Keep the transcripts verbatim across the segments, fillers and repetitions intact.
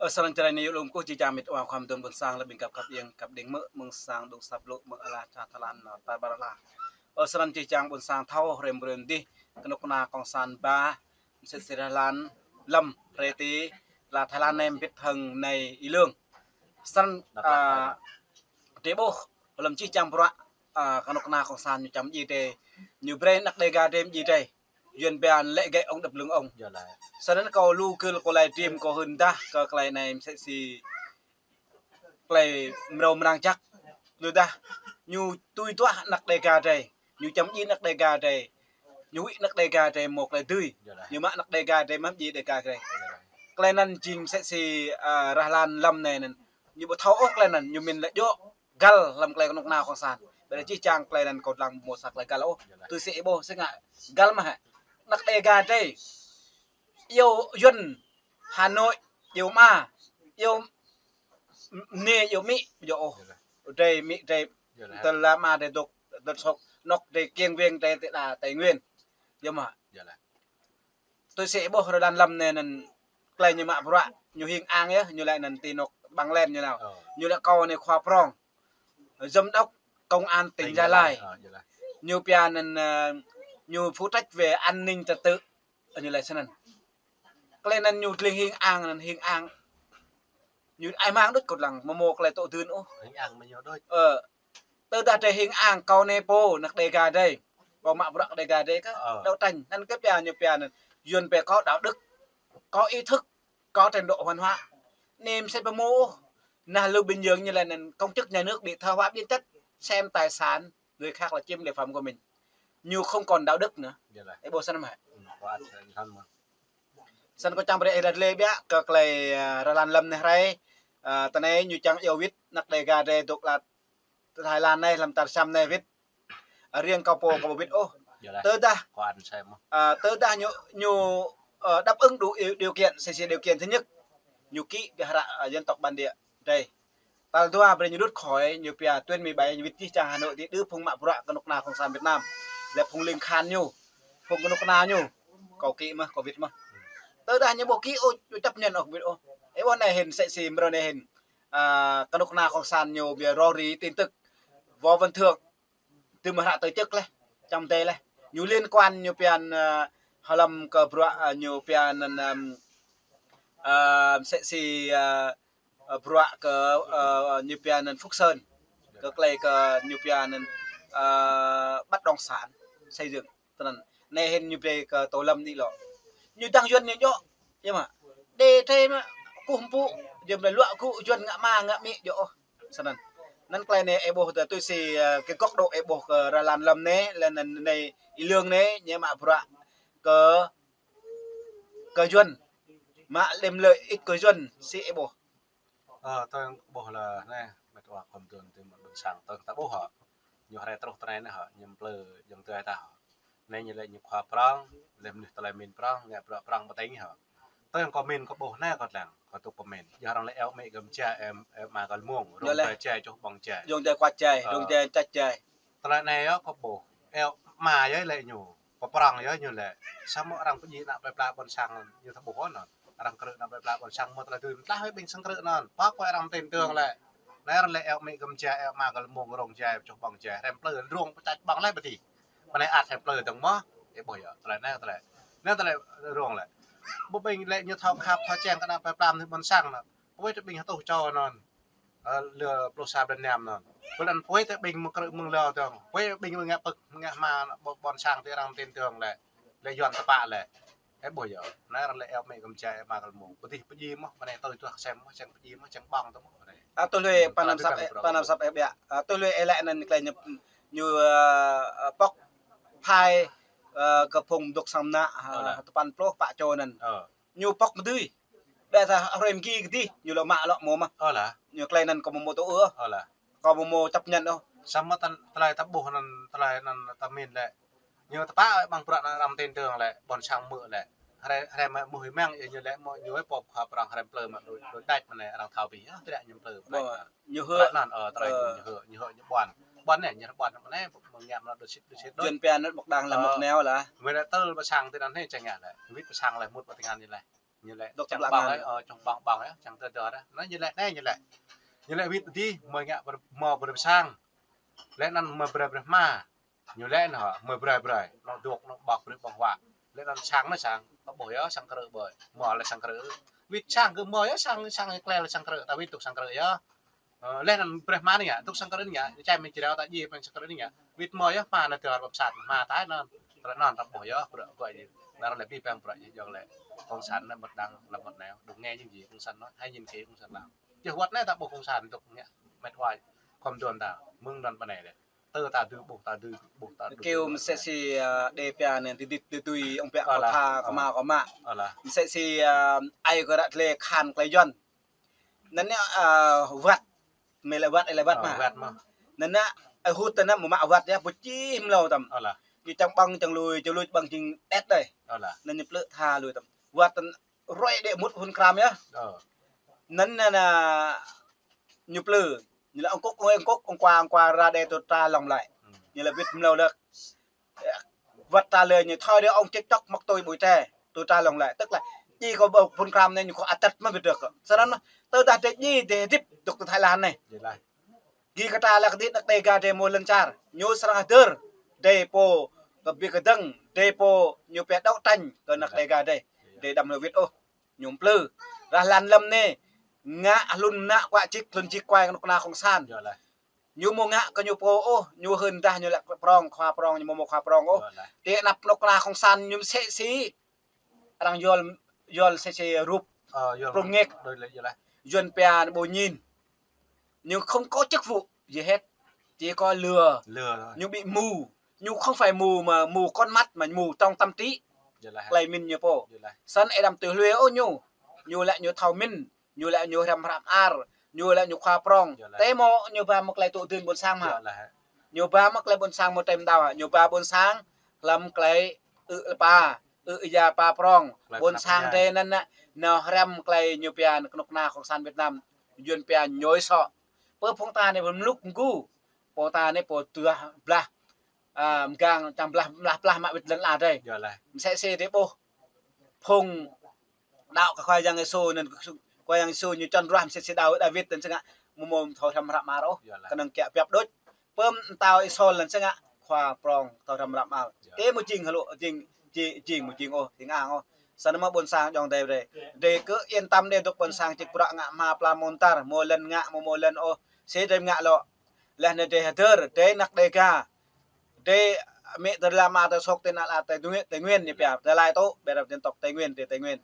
Srăng čơrai ñu lŭm kơ či čang mĭt wa khua mơdơ̆ng ƀôn sang lĕ ƀing găp kăp ieng kăp đing mơ̆ mơ̆ng sang đŭng săp lŭ mơ̆ ala ča Thái Lan nă ta ƀar ala. Ơ srăng či čang ƀôn sang thâo hrĕm brơi dih kơnuk kơna kông san ba msĕ si Rơlan Lâm hrĕ ti la Thái Lan nem bit hăng nai Y Lương. Srăng, a, drơi ƀuh lăm či čang bruă, a, kơnuk kơna kông san ñu čang djai drơi. Ñu brơi anăk Đêga drơi djai drơi. Yuan bian lĕ gĕ ŏng đăp lưng ŏng. Srăng kâo lu kơ kâo lai drơi kâo hưn dah kơ tơlơi anai msĕ si tơlơi mrâo mrang jăk. Lu dah ñu tui tuah anăk Đêga drơi. Ñu čang djai anăk Đêga drơi. Ñu huĭ anăk Đêga drơi mơ̆ tơlơi dưi. Ñu mă anăk Đêga drơi mă djai Đêga drơi. Tơlơi anŭn jing msĕ si, a, Rơlan Lâm anai anŭn. Ñu ƀu thâo ôh tơlơi anŭn, ñu mĭn lĕ djơ̆ găl lăm tơlơi kơnuk kơna kông san. Ƀơi či čang tơlơi anŭn kâo lăng mơ̆ sa tơlơi găl ôh. Tui si ih ƀuh si ngă găl mơ̆ hă. Anăk Đêga drơi. Iâu Yuan Hà Nội, iâu mă, iâu nê, iâu mĭ, iâu ôh. Drơi mĭ, drơi tơl la mă, drơi dŏ, drơi sŏk, anŏk drơi kiêng wiêng, drơi tê đa Tây Nguyên. Iâu mă. Tui si ih ƀuh Rơlan Lâm anai anŭn tơlơi ñu mă bruă, ñu hing ang yơh, ñu lĕ anŭn ti anŏk ƀăng len ñu nao. Ñu lĕ kâo anai khua prong. Giám đốc công an tỉnh Gia Lai. Ñu pia anŭn, ơ, ñu phụ trách về an ninh trật tự. Ơ, ñu lĕ snăn. Tơlơi anŭn ñu tling hing ang anŭn hing ang. Ñu ai mang đôč kâo lăng, mơ̆ mơ̆ tơlơi tŏ dưn ôh. Hing ang mơ̆ ñu đôč. Ơ, tơdah drơi hing ang kâo anai pô, anăk Đêga drơi. Kâo mă bruă Đêga drơi kơ đấu tranh. Anŭn kơ pia ñu pia anŭn. Yuan pia có đạo đức, có ý thức, có trình độ văn hóa. Anai msĕ pơmô ôh. Nah, Lưu Bình Nhưỡng ñu lĕ anŭn công chức nhà nước bị tha hóa biến chất, xem tài sản người khác là chiếm địa phẩm của mình. Ñu không còn đạo đức nữa. Ih ƀuh snăn mơ̆. Snăn kâo čang brơi ih lăi lĕ biă kơ tơlơi, a, Rơlan Lâm anai hrơi. A, tơ anai ñu čang iâu wĭt anăk Đêga drơi dŏ la Thái Lan anai lăm tar sam anai wĭt. A, riêng kâo pô kâo ƀu wĭt ôh. Tơdah, a, tơdah ñu, ñu, ơ, đáp ứng đủ điều, điều kiện, si si điều kiện thứ nhất. Ñu ký ƀiă hră, a, dân tộc bản địa. Drơi. Tal dua brơi ñu đŭt khỏi, ñu pia tuyến mười bảy ñu wĭt či čang Hà Nội ti đưm phung mă bruă kơnuk kơna kông san Việt Nam. Lĕ phung ling khan ñu, phung kơnuk kơna ñu. Kâo ký mơ̆, kâo wĭt mơ̆. Tơdah ñu ƀu ký ôh, ñu chấp nhận ôh, wĭt ôh. Ih ƀuh anai hĭn, msĕ si mrâo anai hĭn. A, kơnuk kơna kông san ñu ƀiă rô ri tin tức. Võ Văn Thưởng. Tơ mơ̆ hră tổ chức lĕ, čang tê lĕ. Ñu liên quan ñu pia anŭn, ơ, hlăm kơ bruă, ơ, ñu pia anŭn, ơ, msĕ si, ơ, ơ, bruă kơ, ơ, ñu pia anŭn Phúc Sơn. Kơ tơlơi kơ ñu pia anŭn, ơ, bất động sản, xây dựng. Tơ anŭn, anai hĭn ñu brơi kơ Tô Lâm anai lŏ. Ñu dăng Yuan ñu djơ̆, yơh mơ̆. Đê trê mơ̆, kơkuh mpŭ, yơh mơ̆ lăi luă gŭ Yuan ngă ama ngă amĭ djơ̆ ôh. Snăn. Anŭn tơlơi anai ih ƀuh tơ tui si, ơ, kơ góc độ ih ƀuh kơ Rơlan Lâm anai, lĕ anŭn anai Y Lương anai, ñu mă bruă kơ, kơ Yuan. Mă lĕm lợi ích kơ Yuan, si ih ƀuh. Ơ, tơl ƀuh lĕ anai, mĕt wa khŏm tơl tơl mă ƀôn sang tơl ta ƀuh hă. Ñu hrơi truh tơ anai nă hă, ñu plư jơ̆ng tơl ta hă. Anai ñu lĕ ñu khua prong, lĕ mnuih tơlơi mĭn prong, ngă bruă prong pơtêng hă. Tơl kâo mĭn kâo ƀuh anai kâo lăng, kâo tŭ kâo mĭn. Yua arăng lĕ iâu amĭ găm jai, iâu, iâu ama găl mông, rông jai jai, čuh ƀơ̆ng jai. Rông jai kuat jai, ơ, rông jai čăt jai. Tơlơi anai yơh kâo ƀuh. Iâu ama yơh lĕ ñu. Pơprong yơh ñu lĕ. Samơ̆ arăng pơdjai ană plơi pla ƀôn sang ñu ta ƀuh anŭn. Arăng krư̆ ană plơi pla ƀôn sang mơ̆ tơlơi tui mơtlaih wơ̆t ƀing sang krư̆ anŭn. Pă kơ arăng tin tưởng lĕ. Anai arăng lĕ iâu amĭ găm jai, iâu ama găl mông rông jai, čuh ƀơ̆ng jai. Hrĕm plư rông pơčač ƀơ̆ng lĕ pơti. Mơ̆ anai ăt hrĕm plư dơ̆ng mơ̆. Ih ƀuh yơh. Tơlơi anai tơlơi. Anai tơlơi rông lĕ. Ƀu ƀing lĕ ñu thâo khăp thâo čeng kơ ană plơi pla mơnuih ƀôn sang anŭn. Ƀu ƀing hơtuh čô anŭn. Ơ, lơ pluh sa blan năm anŭn. Blan anŭn pơwai tơ ƀing mơ̆ng krư̆ mơ̆ng lâo dơ̆ng. Pơwai ƀing mơ̆ng ngă pơ̆k, ngă hma ƀôn, ƀôn sang tơ arăng tin tưởng lĕ. Lĕ Yuan tơpă lĕ. Ih ƀuh yơh. Anai arăng lĕ iâu amĭ găm jai, iâu ama găl mông. Pơdih pơdjai mơ̆, mơ̆ anai tơl tuah sem mơ̆, sem pơdjai mơ̆, sem ƀơ̆ng tơl mơ̆, anai. A, tui lui pơnăm săp, pơnăm săp ih biă. A, tui lui ih lĕ anŭn tơlơi ñu, ñu, ơ, ơ, pŏk phai, ơ, kơ phung dŏ sang mơnă, ơ, tơpăn pluh pă čô anŭn. Ơ. Ñu pŏk mơdưi. Ƀiă tha hrơi mơ̆ng gih kơdih, ñu lŏ mă lŏ mơ̆ mơ̆. Ơ lah. Ñu tơlơi anŭn kâo mơ̆ mơ̆ tŭ ư ôh. Ơ lah. Kâo mơ̆ mơ̆ chấp nhận ôh. Samơ̆ tơl-, tơlơi ta ƀuh anŭn, tơlơi anŭn ta mĭn lĕ. Ñu tơpă ƀăng bruă anŭn arăng tin tưởng lĕ, ƀôn sang hmư̆ lĕ. Hrơi, hrơi mơ̆ mơ̆ hĭ măng, ñu lĕ mơ̆ ñu ơi pô khua prong hrĕm plư mơ̆ đuaĭ, đuaĭ đač mơ̆ anai arăng thâo bih. Ơ, tơlơi ñu plư. Ơ, ñu hơ. Anŭn, ơ, tơlơi ñu hơ, ñu hơ, ñu ƀuăn. Ƀuăn anai, ñu ƀuăn mơ̆ anai, mơ̆ ngă mơ̆ đuaĭ sĭt, đuaĭ sĭt đuaĭ. Yuan pia anŭn ƀơ̆k đang lĕ mơ̆k neo lah. Mơ̆ lĕ tơl pơ sang tơ anŭn anai čang ngă lĕ. Wĭt pơ sang lĕ mŭt pơ tơngan ñu lĕ. Ñu lĕ dŏ čang tơblă ƀơ̆ng ngan. Ơi, ơ, čang ƀơ̆ng ƀơ̆ng yơh, čang tơdơr yơh. Anŭn ñu lĕ, anai ñu lĕ. Ñu lĕ wĭt adih, mơi ngă ber-, mơi brơi pơ sang. Lĕ anŭn mơi brơi brơi hma. Ñu lĕ anŭn, mơi brơi brơi. Anŭn dŏ, anŭn ƀơ̆ng brơi ƀơ̆ng huă. Lĕ anŭn sang anŭn sang. Ta ƀuh yơh, sang krư̆ ƀơi. Mơi lĕ sang krư̆. Wĭt sang kơ mơi yơh, sang, sang klĕ lĕ sang krư̆. Ta wĭt dŏ sang krư̆ yơh. Ơ, lĕ anŭn brơi hma anai ngă, dŏ sang krư̆ anai ngă, čai mơi jrao ta djai pơ sang krư̆ anai ngă. Wĭt mơi yơh, hma anŭn tơdơr pơ sang hma ta anŭn. Tơlơi anŭn ta ƀuh yơh, bruă gơ̆ ñu. Anŭn lĕ abih bang bruă ñu yơh lĕ. Kông sản anŭn mơ̆t đang lăm mơ̆t nao, dŏ ngă ñu djai kông sản anŭn, hai nghìn ký kông sản lăm. Yơh wơ̆t anai ta ƀuh kông sản dŏ ngă, mĕt wa, khŏm dŏ ta, mơ̆ng anŭn pơ anai lĕ. Tơ ta dŏ ƀuh, ta dŏ ƀuh, ta dŏ Kêu ƀuh msĕ anai. Si, ơ, đe pia anai, ti dit ti tui, ong pia Ơ kơ lah, tha, kơ ơ. Mă, kơ mă. Ơ lah. Msĕ si, ơ, ai kơ ră tlê khan klei Yuan. Anŭn anai, ơ, wơ̆t. Mơi lĕ wơ̆t, ai lĕ wơ̆t Ơ, mă. Wơ̆t mă. Anŭn anai, ai hŭt tơ anŭn mơ̆ mă wơ̆t yơh, ƀu čih mlâo tăm. Ơ lah. Ñu čang ƀơ̆ng, čang lui, čang lui ƀơ̆ng jing đet đơi. Ơ lah. Anŭn ñu plư tha lui tăm. Wơ̆t tơ roi đe mŭt phun kram yơh. Ơ. Anŭn anai, ñu plư. Ñu lĕ ong kŭk, ong kŭk, ong kua, ong kua ra đe tơ tra lŏng lăi. Hmm. Ñu lĕ wĭt mlâo lăk. Wơ̆t ta lĕ ñu thoi đe ong TikTok mă tui ƀui tre. Tơ tra lŏng lăi. Tức là, djai kơ ƀơ̆ng phun kram anai ñu kơ atăt mă wĭt dơ̆k. Sơnăn mă, tơdah djai djai djai hơdip dŏ tơ Thái Lan anai. Yơh lah. Gih kơ ta lăk dih anăk Đêga dih mơ̆ lŏn čar. Ñu srăng hơdơr. Dih pô kơ ƀing kơdơ̆ng. Dih pô ñu pĕ đấu tranh kơ anăk Đêga dih. Dih đăm lĕ wĭt ôh. Ñu plư. Rah lăn lăm anai. Ngă hlŭn mơnă kuă čik, hlŭn čik kuai kơnuk kơna kông sản. Yơh lah. Ñu mơ̆ ngă kơ ñu pô ôh, ñu hưn dah ñu lĕ prong, khua prong, ñu mơ̆ mơ̆ khua prong ôh. Yơh lah. Tơ anăp kơnuk kơna kông sản ñu msĕ si. Arăng yol, yol msĕ si rup. Ơ, yol prong ngek. Đôi lĕ, yơh lah. Yuan pia anai ƀu ñin. Ñu không có chức vụ gì hết. Chỉ có lừa. Lừa thôi. Ñu bị mù. Ñu không phải mù mà mù con mắt mà mù trong tâm trí. Yơh lah. Klei mĭn ñu pô. Yơh lah. Săn ê đăm tui hlue ôh ñu. Ñu lĕ ñu thâo mĭn. Ñu lĕ ñu hrăm hră mơar, ñu lĕ ñu khua prong. Yơh lah. Tơ mơ̆ ñu ba mơ̆ klei tŭ dưn ƀôn sang mă. Yơh lah. Ñu ba mơ̆ klei ƀôn sang mơ̆ tơm đao, ñu ba ƀôn sang, lăm klei ư pa, ư ya pa prong. Klei ƀôn sang tơ anŭn anai, nao hrăm klei ñu pia kơnuk kơna kông sản Việt Nam, Yuan pia ñôi sọ. Pơ phung ta anai ƀu mlŭk mgu, pô ta anai pô tuah blah. Ơ, mgang čang blah, blah, blah mă wĭt lŏn ala dih. Yơh lah. Msĕ si dih ƀuh. Phung đaŏ kơ Khua Yang Yêsu anŭn, Khua Yang Yêsu ñu čŏn ruah msĕ si đaŏ Dawid anŭn sơngă. Mơ̆ mơ̆ thâo hrăm hră mơar ôh. Yơh lah. Kơnơ̆ng kiă biăp đôč. Pơm mơtao Isôl anŭn sơngă. Khua prong thâo hrăm hră mơar. Yơh. Tơ mơ̆ jing hơlô, jing, jing, jing mơ̆ jing ôh, jing ang ôh. Săn mơ̆ ƀôn sang djŏng dih dih. Dih kơ yên tâm dih dŏ ƀôn sang čih bruă ngă hma pla mơ̆n tar, mơ̆ lŏn ngă, mơ̆ mơ̆ lŏn ôh. Si dih ngă lŏ. Leh anai dih hơdơr, dih anăk Đêga. Dih mĭ tơ lăm a tơ sŏk tơ nal a Tây Nguyên, Tây Nguyên ñu pia, tơ lai tŭ, ƀiă rap dân tộc Tây Nguyên, dih Tây Nguyên.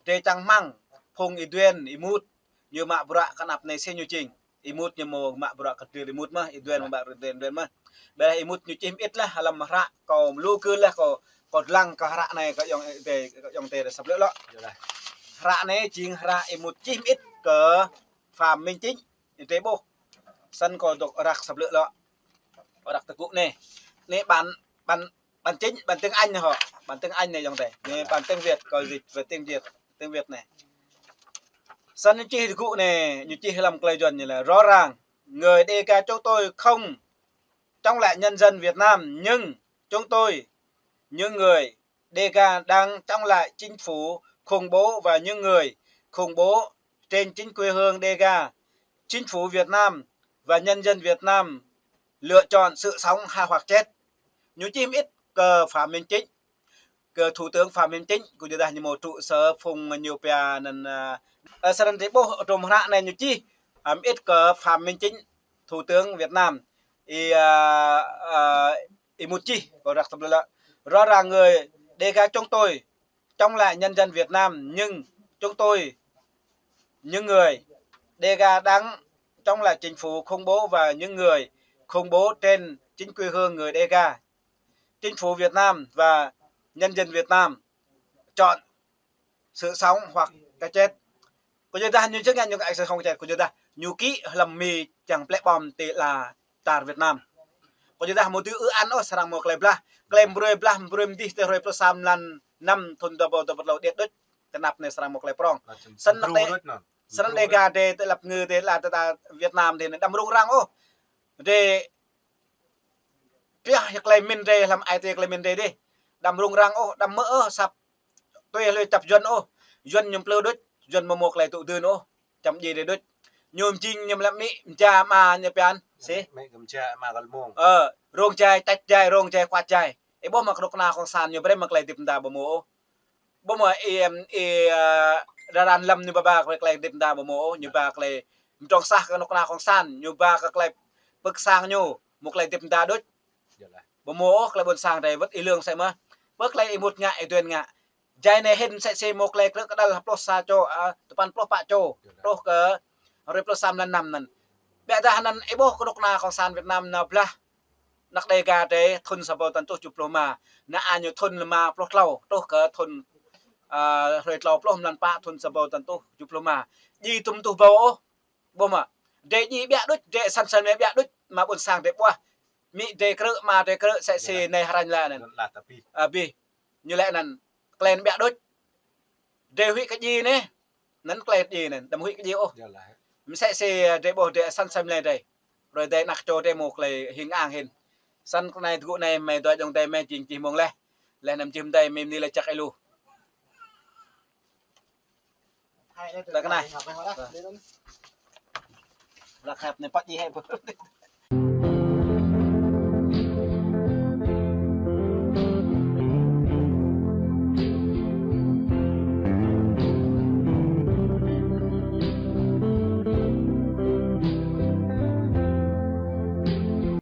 Dih čang hmăng, phung Y Duen, Y Mut, ñu mă bruă kơ anăp anai si ñu jing. Y Mut ñu mơ̆ mă bruă kơ dih Y Mut mơ̆, Y Duen mă bruă kơ dih Y Duen mơ̆. Ƀiă Y Mut ñu čih mơit lah, lăm hră kâo mlŭ kơ lah kâo, kâo lăng kơ hră anai kơ yŏng dih, kơ yŏng dih săp lĕ lŏ. Hră anai jing hră Y Mut čih mơit kơ Phạm Minh Chính. Ñu dih ƀuh. Săn kâo dŏ răk săp lĕ lŏ. Răk tơgŭ anai. Anai bản, bản, bản chính, bản tiếng Anh hŏ. Bản tiếng Anh anai yŏng dih. Anai bản tiếng Việt, kâo dịch về tiếng Việt, tiếng Việt anai. Săn ñu čih tơgŭ anai, ñu čih lăm klei Yuan ñu lĕ: Rõ ràng, người Đêga chúng tôi không chống lại nhân dân Việt Nam, nhưng chúng tôi, những người Đêga đang chống lại chính phủ khủng bố và những người khủng bố trên chính quê hương Đêga. Chính phủ Việt Nam và nhân dân Việt Nam lựa chọn sự sống hay hoặc chết. Ñu čih mơit kơ Phạm Minh Chính, kơ Thủ tướng Phạm Minh Chính, kơ ñu dah ñu mơ̆ trụ sở phung ñu pia anŭn, ơ, ơ, săn dih ƀuh tơm hră anai ñu čih, ơ, mơit kơ Phạm Minh Chính, Thủ tướng Việt Nam. Y, ơ, ơ, Y Mut čih, kâo răk săp lĕ lŏ. Rõ ràng người Đêga chúng tôi chống lại nhân dân Việt Nam, nhưng chúng tôi, những người Đêga đang chống lại chính phủ khủng bố và những người khủng bố trên chính quê hương người Đêga. Chính phủ Việt Nam và nhân dân Việt Nam chọn sự sống hoặc cái chết. Kơ ñu dah ñu čih ngă ñu kơ ai sự sống chết, kơ ñu dah ñu kĭ hlăm Mi čang plĕ ƀom tơ ala čar Việt Nam. Kơ ñu dah mơ̆ tơ ư an ôh srăng mơ̆ klei blah. Klei brơi blah, brơi mdih tơ hrơi pluh sa mlan năm thŭn dua ƀâo dua pluh điêt đôč. Tơ anăp anai srăng mơ̆ klei prong. Săn anăk dih, săn Đêga dih, tơ lăp ngư dih, la tơ ta Việt Nam dih, đăm rŭng răng ôh. Dih, pioh yơh klei mĭn dih, hlăm ai tơ klei mĭn dih dih. Đăm rŭng răng ôh, đăm mơ̆ ôh, săp tui hlơi čăp Yuan ôh. Yuan ñu plư đôč, Yuan mơ̆ mơ̆ klei tŭ dưn ôh, čăm djai đôč. Ñu mjing ñu mlĕ mĭ, mja ama ñu pian, sih. Mĭ kơ mja ama kơ lmông. Ơ, rông jai, tač jai, rông jai, kuat jai. Ih ƀuh mơ̆ kơnuk kơna kông san ñu brơi mơ̆ klei hơdip mơda ƀu mơ̆ ôh. Ƀu mơ̆ ih, ih, ơ, rơran lăm ñu ba ba klei hơdip mơda ƀu mơ̆ ôh, ñu ba klei mdrŏng sah kơ kơnuk kơna kông san, ñu ba kơ klei pơ̆k sang ñu, mơ̆ klei hơdip mơda đôč. Ƀu mơ̆ ôh klei ƀôn sang drei wơ̆t ih lương sĕ mơ̆. Pơ klei ih mŭt ngă, ih duen ngă. Jai anai hĭn mơsĕ si mơ̆ klei krư̆ kơđăl pluh sa čô, ơ, tơpăn pluh pă čô. Truh kơ hruê pluh sa mlan năm anŭn. Biă dah anŭn ih ƀuh kơnuk kơna kông san Việt Nam nao blah. Anăk Đêga drei thŭn sa rơbâo tăn tuh tơjuh pluh rơma. Anai ñu thŭn rơma pluh klâo, truh kơ thŭn, ơ, hruê klâo pluh mlan pă thŭn sa rơbâo tăn tuh tơjuh pluh rơma. Djai tŭm tuh ƀâo ôh. Ƀuh mơ̆. Drei djai biă đôč, drei săn săn mơ̆ biă đôč, mă ƀôn sang drei ƀuh. Mĭ drei krư̆, ama drei krư̆, mơsĕ si anai hrañ laih anŭn. Abih. Ñu laĭ anŭn, klei anŭn biă đôč. Drei huĭ kơ djai anai. Anŭn klei djai anŭn, đăm huĭ kơ djai ôh. Mơsĕ si drei ƀuh drei săn săn mơ̆ drei. Brơi drei anăk čô drei mơ̆ klei hing ang hĭn. Săn kơ anai tơgŭ anai mơi dua jong drei mơi jing čih mơ̆ng laih. Laih anŭn jih mơi mơi mơni laĭ čăk ih lu. Laĭ kơ anai. Laĭ khăp anai păt djai hĕ.